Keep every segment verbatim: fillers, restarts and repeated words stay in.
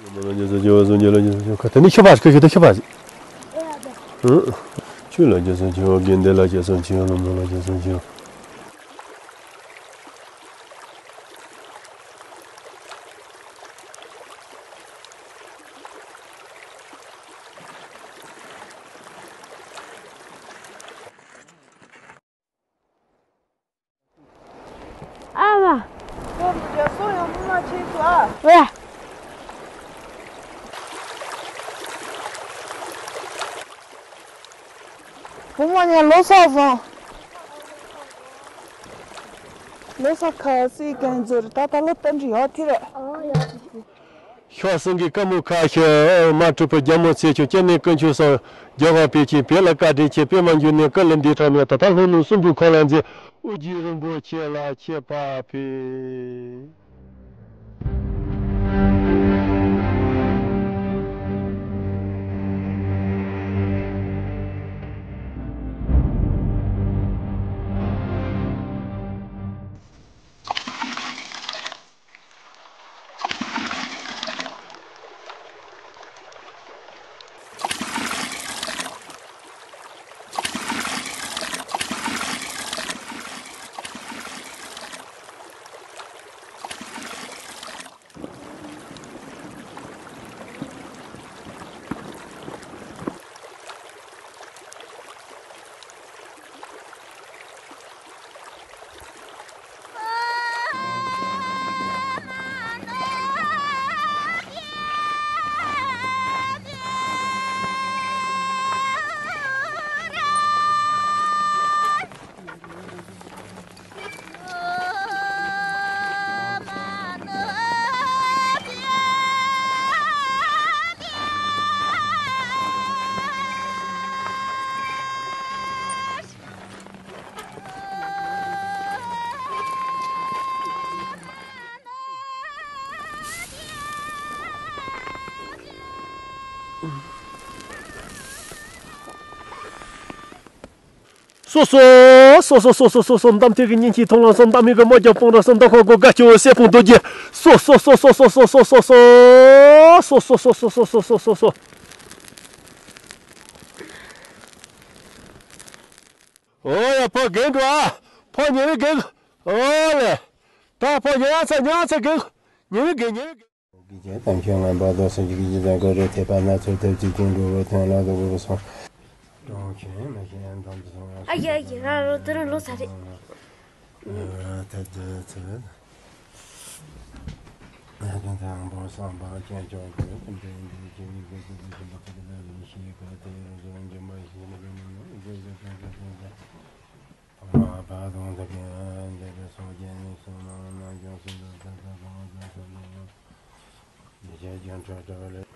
ལ་རྗེས་སུ་བྱ་བ་སངས་རྒྱས་ལ་རྗེས་སུ་བྱ་བ། ད་ནི་ཤོ་བ་ཁ་ཤོ་ད་ཤོ་བ། ཆོས་ལ་རྗེས་སུ་བྱ་བ། དགེ་འདུན་ལ་རྗེས་སུ་བྱ་བ། སློབ་དཔོན་ལ་རྗེས་སུ་བྱ་བ། ཨ་མ། ཁྱོད་ཀྱི་རྒྱ་སོ་ཡང་མི་མ་ཆེ་སོ་ཨ། ཝེ། བུ་མོ་ངས་ལོ་སོགས་སོང་། ལོ་སོགས་ཁ་སི་གན་ཛོར་ད་ད་ལོ་ཏན་ཅི་ཡོད་ཐི་རེད། ཨོ་ཡོད་ཐི་རེད། ཤོག་སེང་གེ་དཀར་མོ་ཁ་ཤོ། མ་གྲུབ་པའི་རྒྱལ་མོ་ཚེ་ཆུང་། སྐྱེ་གནས་དཀོན་མཆོག་སོགས། རྒྱལ་བ་དཔལ་ཆེན་བོད་ལ་བཀའ་དྲིན་ཆེ། པདྨ་འབྱུང་གནས་ཀུན་ལས་འདས་གྲོལ་མེད། ད་ལྟ་ལྷོ་ནུབ་སྲིན་པོའི་ཁོ་ལ་མཛད། ཨོ་རྒྱན་རིན་པོ་ཆེ་ལ་མཆོད་པ་ཕུལ། སོ་སོ། སོ་སོ། སོ་སོ། སོ་སོ། འདམ་ཐིག་གི་སྙིང་ཁྱི་མཐོང་ལ་སོ། འདམ་མི་གི་མོ་རྒྱ་སྤུང་ར་སོ། འདམ་ཁོག་གོ་དགའ་ཆེ་བོ་སེ་ཕུང་རྡོ་རྗེ། སོ་སོ། སོ་སོ། སོ་སོ། སོ་སོ། སོ་སོ། སོ་སོ། སོ་སོ། སོ་སོ། སོ་སོ། ཨོ་ཡ། ཕོ་རྒན་འགྲོ་ཨ། ཕོ་ཉེ་རི་རྒན། ཨོ་ལེ། ད་ཕོ་ཉེ་ར་ཚ་ཉེ་ར་ཚ་རྒན། ཉེ་རི་རྒན། ཉེ་རི་རྒན། གི་ཅན་དམ་ཆོས་ངན་པ་རྫོགས་སུ་འཇུག་གི་ཅི་ཙམ་ཀུ་རེ་ཐེག་པ་སྣ་ཚོགས་ཐབས་ཅིག་ཀྱང་འགྲོ་བའི་དོན་ལ་འདུག་གོ་སོང་། གྲོང་ཁྱེར་མི་ཤེས་དམ་དུ་སོང་བ། ཨ་ཡ་ཡ། ར་རོ་དེ་རིང་ལོ་ཚ་རེད། ཐད་དུ་ཚུད། ཨ་དོན་དང་པོ་བསམ་པ་སྐྱེ་ཆོག་གི་འདྲེན་འདི་ཀྱི་མི་དགེ་ཀུན་ཏུ་སྦྱིན་པ་ཁ་ཏི་ལ་ལུས་ཤེས་ཀ་ཏེ་རུ་ཟོ་འཇམ་པ་ཤེས་ལ་ལུས་མི་དགེ་ཀུན་ཏུ་སྦྱིན་པ། ཨ་མ་བ་དང་ད་གིན་འདས་པའི་སངས་རྒྱས་ནས་གསུངས་ནའང་ནམ་ཀྱང་སྲིད་དུ་ཐར་ཐར་དང་ཐར་ཐར་ལ་ཡང་མི་བྱེད་ཀྱང་ཁྲ་ཁྲ་ལས།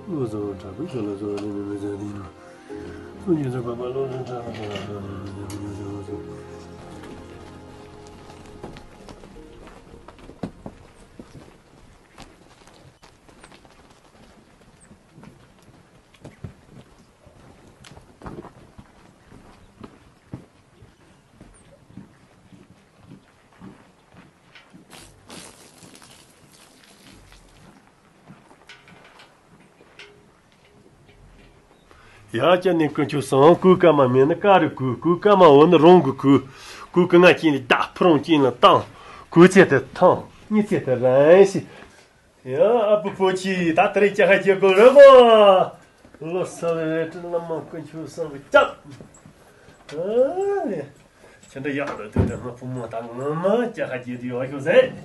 བློ་བཟང་དྲག་པོའི་ཚོགས་ལ་བཟོ་བ་ནི་མི་མི་ཚེ་འདི་ཡང་། སངས་རྒྱས་ཀྱི་བསྟན་པ་བློ་བཟང་དྲག་པོའི་ཚོགས་ལ་བཟོ་བ་ནི་མི་མི་ཚེ་འདི་ཡང་། ཡ་ཅི་ནས་དཀོན་མཆོག་གསུམ། གོས་དཀར་མ་མེད་ན་དཀར་རུ་གོས། གོས་དཀར་མ་འོ་ན་རང་གི་གོས། གོས་གི་ང་ཅན་ལ་བདག་ཕུ་རང་ཅན་ལ་བཏང་། གོས་ཚད་དུ་ཐང་། གཉིས་ཚད་དུ་རན་ཞིག་ཡ་ཨ་བུ་ཕོ་ཆེ་ད་དེ་རིང་ཅ་ཁ་རྒྱག་དགོས་རེད་མོ། ལོ་གསར་བའི་རེ་ཏྲི་བླ་མ་དཀོན་མཆོག་གསུམ་གྱིས་བསྐྱབས། ཨ་ནི། ཁྱེད་འདྲ་ཡག་ཏུ་དུས་འདྲ་ང་བུ་མོ་དང་ངོ་མ་ཅ་ཁ་རྒྱག་དུས་ཡག་ཤོག་ཟེར།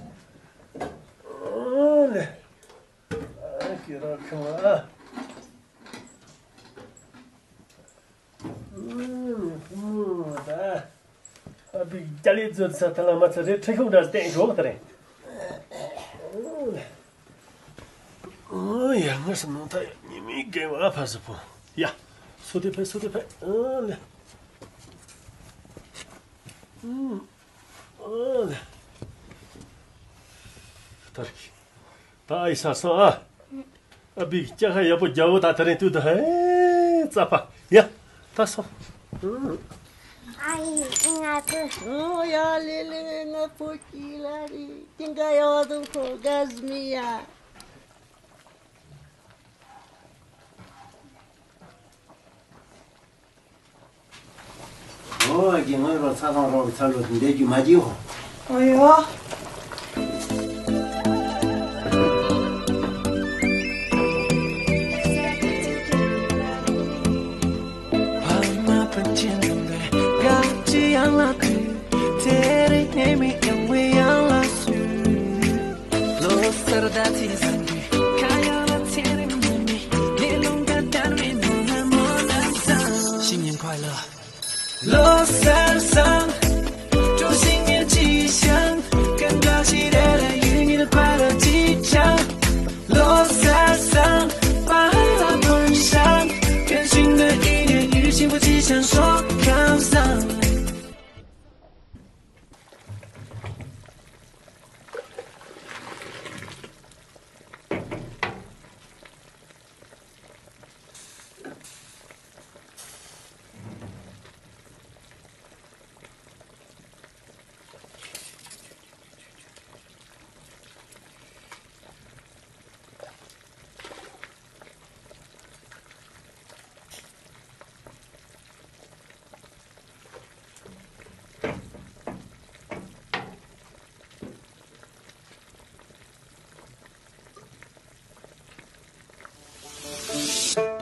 ཨ་ནི། ཨ་ཁྱེད་རང་ཁྱོད་ཨ། ཨུམ། ཨུམ། ད། ཨ་བི་རྒྱ་ལི་རྫོད་ས་ཐ་ལ་མ་ཚ་རེ་ཁྲི་ཤོག་འདྲ་བསྟན་ཤོག་ད་རེ། ཨོ་ཡ་ངར་སི་ནོ་ད་ཡ་ཉི་མའི་དགེ་བ་ཕ་སི་ཕོ། ཡ། སོ་དེ་ཕེ་སོ་དེ་ཕེ། ཨོ་ལེ། ཨུམ། ཨོ་ལེ། ད་རེ། ད་ཨ་ཡི་ས་སོ་ཨ། ཨ་བི་ཅ་ཁ་ཡག་པོ་རྒྱག་འོ་ད་དེ་རིང་དུས་ད་ཧེ་རྩ་པ་ཡ་ད་སོ། ཨ་ཡི་ང་ཚོ། ཨོ་ཡ་ལེ་ལེ་ང་ཕོ་སྐྱིད་ལ་རེད་ཅི་འགའ་ཡག་དང་ཁོ་དགའ་ཟི་མི་ཡ། ཨོ་ཨ་ཀྱི་ངོས་རོགས་ཚ་ཚང་རོགས་ཀྱི་ཚ་ལོ་འདས་རྒྱུ་མ་བགྱིའོ། ཨོ་ཡོ། ལོ་གསར་ཟླ་ཚེས་བཟང་གི་ཁ་ཡང་ལ་ཚེ་རིང་མ་མི་ལེ་ལོང་ག་དར་བའི་ནོར་ལ་མོ་ལ་བཟང་། 新年快乐། ལོ་གསར་བཟང་། 祝新年吉祥。跟着喜乐的与你的快乐吉祥。 ལོ་གསར་བཟང་། 快乐奔向。愿新的一年与幸福吉祥说康桑。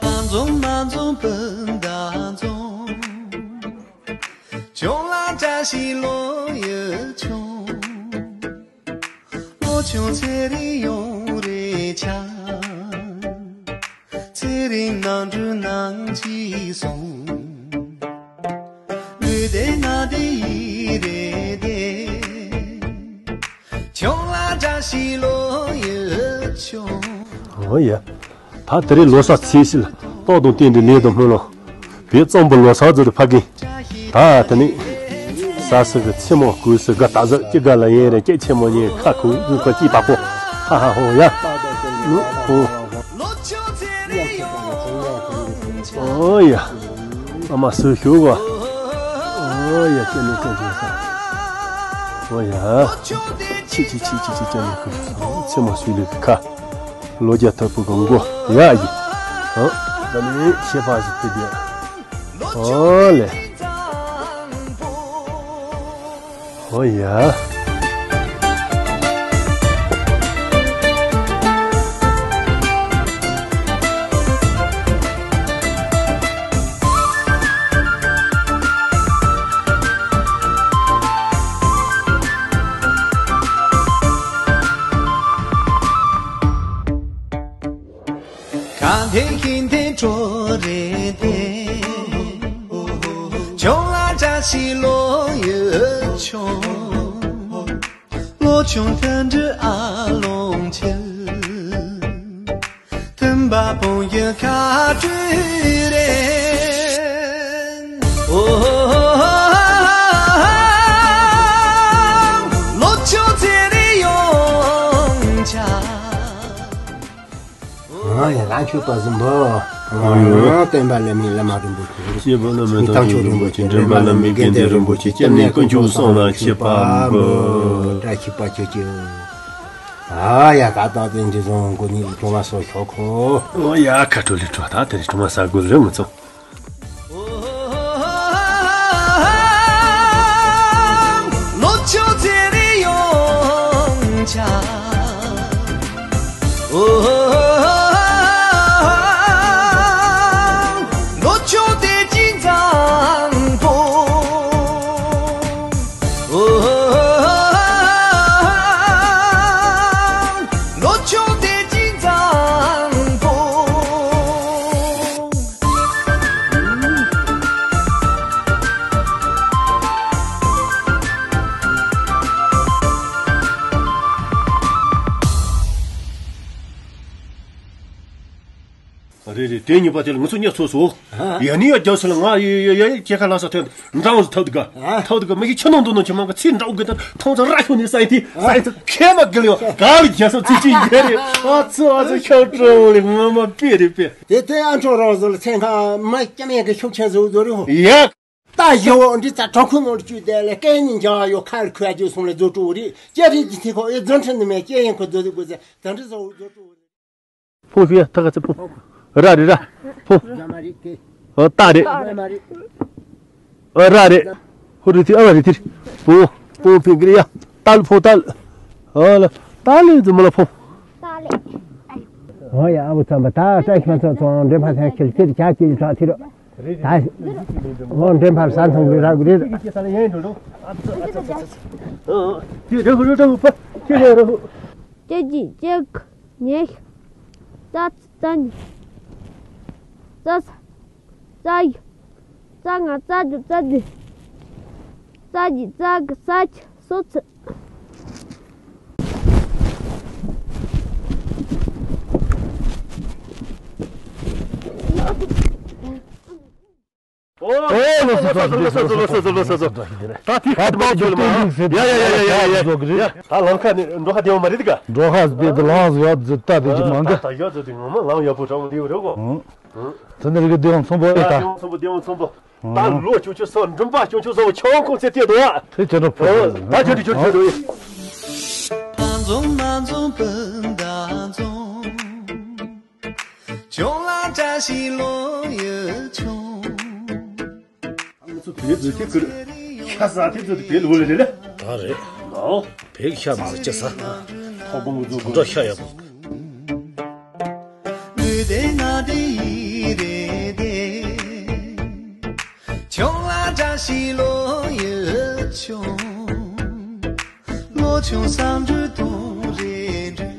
ཨ་འཛོམས་མ་འཛོམས་སྤུན་ཟླ་འཛོམས། ཆུང་ལ་བཀྲ་ཤིས་ལོ་ཡི་ཆུང་། ལོ་ཆུང་ཚེ་རིང་ཡོང་རེ་ཆ། ཚེ་རིང་ནང་འགྲོ་ནང་གཅིག་སོང་། ལུས་བདེ་ངག་བདེ་ཡིད་རེ་བདེ། ཆུང་ལ་བཀྲ་ཤིས་ལོ་ཡི་ཆུང་། ཨོ་ཡ། ད་དེ་རིང་ལོ་གསར་ཚེས་གཅིག་ལ་ཏོག་དང་བསྟན་འགྲོའི་ལས་དང་སྨོན་ལམ། བོད་གཙང་པོ་ལོ་གསར་ཚོགས་དུ་ཕ་གི། ད་དེ་ནི། ས་སི་གི་ཚེ་མོ་གོས་སི་ག་ད་ཟི་ཅི་ག་ལ་ཡེ་རེ་ཅི་ཆེ་མོ་ཉེ་ཁ་ཁུ་ཨུ་ཁ་ཅི་པ་པོ། ཧ་ཧ་ཧོ་ཡ། ཨོ། ཨོ་ཡ། ཨ་མ་སུ་ཤུ་གོ། ཨོ་ཡ་ཅི་ནི་ཅི་ཅི་ས། ཨོ་ཡ། ཆི་ཆི་ཆི་ཆི་ཅི་ནི་ཁུ། ཚེ་མོ་སུ་ལི་ཁ། ལོ་བརྒྱ་ཐོབ་པོ་གང་གོ་ཡ་ཡི། ཨ། ད་ནི་ཤེས་པ་ཞིག་ཕེབས་ཡ། ཨོ་ལེ། ཨོ་ཡ། གང་དེ་ཁྱིམ་དེ་འཕྲོ་རེ་དེ། ཆུང་ལ་བཀྲ་ཤིས་ལོ་ཡི་ཆུང་། ལོ་ཆུང་དོན་འགྲུབ་ཨ་ལོང་ཆེ། དུམ་ ཡ་ལ་མཆོད་པ་གཟིམ་པོ། ཨོ་ཡོ། བསྟན་པ་བླ་མའི་བླ་མ་རིན་པོ་ཆེ། སྐྱེས་བུ་བླ་མའི་དམ་ཆོས་རིན་པོ་ཆེ། འདྲེན་པ་བླ་མའི་དགེ་འདུན་རིན་པོ་ཆེ། སྐྱབས་གནས་དཀོན་མཆོག་གསུམ་ལ་མཆོད་པ་འབུལ། བཀྲ་ཤིས་པ་ཁྱོད་ཀྱི། ཨ་ཡ་ད་ད་དེ་འདི་བཟང་གོ་ནི་ཐོག་མ་སོ་ཤོག་ཁོ། ཨོ་ཡ་ཁ་དྲོ་ལེ་དྲོ། ད་དེ་རིང་ཐོག་མ་ས་དགོས་རེད་ང་ཚོ། རེད་རེད། དེ་གཉིས་པ་དེ་ལ་ང་ཚོ་གཉིས་ཚོགས་སོ། ཡ་ནི་ཡ་རྒྱབ་སོ་ལ་ང་ཡ་ཡ་ཡ་ཁྱེད་ཁ་ལ་ས་ཐོན། འདྲ་བོ་ཐབ་དུ་ག་ཐབ་དུ་ག་མ་གི་ཆུ་ནང་དུ་ནང་ཆུ་མང་ག་ཚིག་འདྲ་བོ་གི་ད་ཐོང་ཚ་ར་ཤོ་ནི་སའི་ཏི་སའི་ཏི་ཁེ་མ་གི་ལ་ཡོ་ག་ལ་རྒྱ་སོ་ཚིག་ཅིག་ཡ་རེད། ཨ་ཚོ་ཨ་ཚོ་ཤོག་ཀྲོ་ལི་ང་མ་པེ་རེད་པེ། དེ་དེ་ཨ་ཆོ་རོགས་ཟོ་ལ་ཚན་ཁ་མ་སྐྱ་མེད་གི་ཤུགས་ཆེན་ཟོ་ཟོ་རེད་ཧོ། ཡ། ད་ཞི་བོ་འདི་ཚ་གྲོང་ཁུལ་ནང་བཅུག་དེ་ལ་སྐད་ནི་འཇང་ཡོ་ཁ་ལ་ཁུ་ཨ་ཅོ་སོང་ལ་ཟོ་ཀྲོ་རེད། སྐྱ་རེད་ཀྱི་ཐི་ཁོ་ཨེ་ཛོན་ཁྲི་ནི་མེད་སྐྱ་ཡིན་ཁོ་ཟོ་ཟོ་དགོས་ཟེར་ད་འདྲི་ཟོ་ཟོ་ཀྲོ་རེད། ཕུང་ཤུ་ཡ་ཐ་ག་ཚེ་ཕུང་། ར་རི་ར། ཕུང་། ཨོ་ཏ་རེད། ཨོ་ར་རེད། ཧུ་རི་ཐི་ཨ་བ་རི་ཐི། ཕུང་། ཕུང་ཕིང་གི་རི་ཡ། ཏ་ལུ་ཕུང་ཏ་ལུ། ཨོ་ལ། ཏ་ལུ་ཛི་མ་ལ་ཕུང་། ཨོ་ཡ་ཨ་བུ་ཚང་པ་ད་བཀྲ་ཤིས་མ་ཚོགས་ཚོང་འདྲེན་ཕ་ཚན་ཁྱེར་ཁྱེར་བྱ་ཁྱེར་གྲགས་ཐི་རོ། ད། ཨོ་འདྲེན་ཕ་ས་ཚང་གི་ར་གི་རེད། དེ་རེ་ཧུ་རུ་ཏ་ཧུ་པ་ཁྱེར་རེ་རུ། ཅེ་ཅི་ཅེ་ཁ་ཉེ་ཤ། ཙ་ཙ་ཉི། ཙ་ས། ཙ་ཡི། ཙ་ང་ཙ་ཇུ་ཙ་ཇི། ཙ་ཇི་ཙ་གི་ཙ་ཆི་སོ་ཚི། ཨོ་ལོ་སོ་ལོ་སོ་ལོ་སོ་ལོ་སོ། ད་ཐིག་ཁ་མ་ཆོད་ལ་མ། ཡ་ཡ་ཡ་ཡ་ཡ་ཡ། ད་ལམ་ཁ་ནི་འགྲོ་ཁ་བདེ་བ་མ་རེད་ཀ་འགྲོ་ཁ་བདེ་དུ་ལངས་ཡོད་ཟི་ད་དེ་ཅི་མང་གི་ད་ཡོད་ཟི་དེ་ངོ་མ་ལམ་ཡག་པོ་དྲང་བདེ་བ་རེད་གོ་ཚ་ནི་རིག་བདེ་བ་མཚུངས་པོ་ཨེ་ད་བདེ་བ་མཚུངས་པོ་བདེ་བ་མཚུངས་པོ། ད་ལོ་ཆུང་ཆུང་སོ་མགྲིན་པ་ཆུང་ཆུང་སོ་ཆང་ཁོང་ཚེ་ཏེ་དོ། ཧེ་ཅི་འདྲ་ཕོ། ད་ཆུང་ཆུང་ཆུང་ཆུང་དོ་ཡིན། ཁྱོད་ལ་བཀྲ་ཤིས་ལོ་ཡི་ཆུང་། ང་ཚོ་བོད་ཚོ་དེ་ཁུར་ཤ་ཟ་དེ་ཚོ་དེ་བོད་ལུགས་ལ་རེད་ལ། ད་རེད། ཨོ། བོད་ཀྱི་ཤ་མི་ཟ་ཅི་ཟ། ཐོག་པོ་ངུ་ཚོ་འདྲ་ཤ་ཡག་པོ་ཟ། ཁྱོད་ལ་བཀྲ་ཤིས་ལོ་ཡི་ཆུང་། ལོ་ཆུང་བསམ་འགྲུབ་དུང་རེ་འགྲུབ།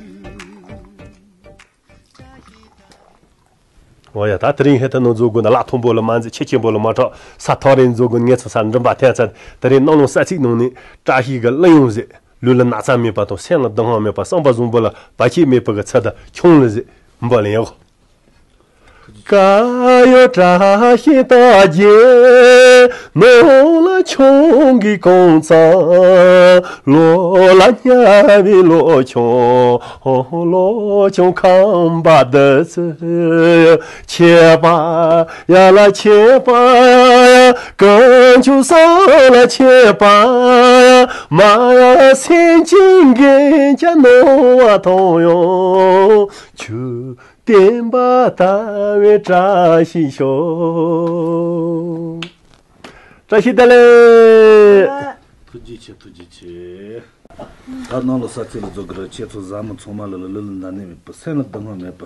འོ་ཡ་ད་དེ་རིང་ཧེ་ཐ་ནོ་མཛོ་དགོན་ན་ལ་མཐོན་པོ་ལ་མ་འཛེག་ཆེ་ཆེན་པོ་ལ་མ་གྲགས་ས་ཐོ་རེ་མཛོ་དགོན་ངེད་ཚོ་ས་མགྲིན་པ་ཐན་ཚ་དེ་རིང་སྣང་ལུང་ས་ཚིགས་ནང་ནས་བཀྲ་ཤིས་ཀྱི་གླུ་ཡོང་ཟེར་ལུས་ལ་ན་ཚ་མེད་པ་དང་སེམས་ལ་སྡུག་བསྔལ་མེད་པ་བསམ་པ་བཟང་པོ་ལ་བར་ཆད་མེད་པ་གི་ཚུལ་དུ་ཁྱོང་ལ་ཟེར་འབོད་ལེན་ཡོད། ཀ་ཡོ་བཀྲ་ཤིས་རྟགས་བརྒྱད་ནོར་ལ་ཆུང་གི་གོང་ཚང་ལོ་ལ་ཉ་བའི་ལོ་ཆུང་ལོ་ཆུང་ཁང་པ་འདི་ཚོ་ཆེ་པ་ཡ་ལ་ཆེ་པ་ཡ་གང་ཆུ་ས་ལ་ཆེ་པ་ཡ་མ་ཡ་སེམས་ཅན་གན་ཆ་ནོར་བ་མཐོང་ཡོང་ཆུ། བསྟན་པ་དར་བའི་བཀྲ་ཤིས་ཤོག་བཀྲ་ཤིས་བདེ་ལེགས། ཐུགས་རྗེ་ཆེ་ཐུགས་རྗེ་ཆེ། ད་ནང་ལ་ས་ཚིགས་ལ་འཛུལ་གི་ར་ཁྱེད་ཚོ་བཟའ་མི་ཚང་མ་ལ་ལ་ལུ་ལ་འདའ་ནི་མེད་པ་སེམས་ལ་སྡུག་བསྔལ་མེད་པ་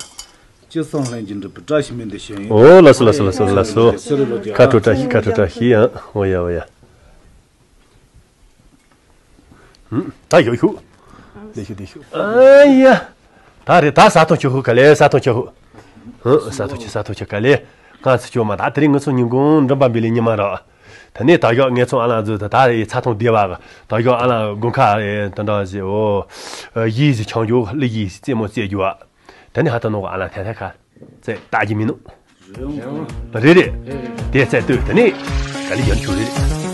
ཅི་བསམ་ལྷན་གྱིས་འགྲུབ་པའི་བཀྲ་ཤིས་སྨོན་འདུན་ཞུ་ཡིན། ཨོ་ལགས་སོ་ལགས་སོ་ལགས་སོ་ལགས་སོ། ཁ་དྲོ་བཀྲ་ཤིས་ཁ་དྲོ་བཀྲ་ཤིས་ཡང་ཨོ་ཡ་ཨོ་ཡ། ད་ཞུ་ཞུ། ལེ་ཞུ་ལེ་ཞུ། ཨ་ཡ། ད་རེད་ད་ས་ཐོང་ཆུ་ཧུ་ག་ལེ་ས་ཐོང་ཆུ་ཧུ། ཧུ་ས་ཐོང་ཆུ་ས་ཐོང་ཆུ་ག་ལེ། ང་ཚོ་ཆུ་མ་ད་དེ་རིང་ང་ཚོ་ཉིན་གུང་མགྲིན་པ་འབིལ་ལེ་ཉི་མ་ར། ད་ནས་ད་ཞོག་ངེད་ཚོ་ཨ་ལང་ཛུ་ད་ད་རེད་ཚ་ཐོང་བདེ་བ་ག་ད་ཞོག་ཨ་ལང་དགུན་ཁ་ཨེ་ད་འདྲ་ཟེ་ཨོ། ཡིས་ཟེ་ཆང་རྒྱུ་ལི་ཡིས་རྩེད་མོ་རྩེ་རྒྱུ་ཨ། ད་ནས་ཧ་ད་ནོ་ག་ཨ་ལང་ཐན་ཐན་ཁ། ཚེ་ལྟ་རྒྱུ་མིན་ནོ། རེད་རེད། དེ་ཚེ་ལྟོས་དེ་ནས་ག་ལེ་ཡོང་ཆོག་རེད།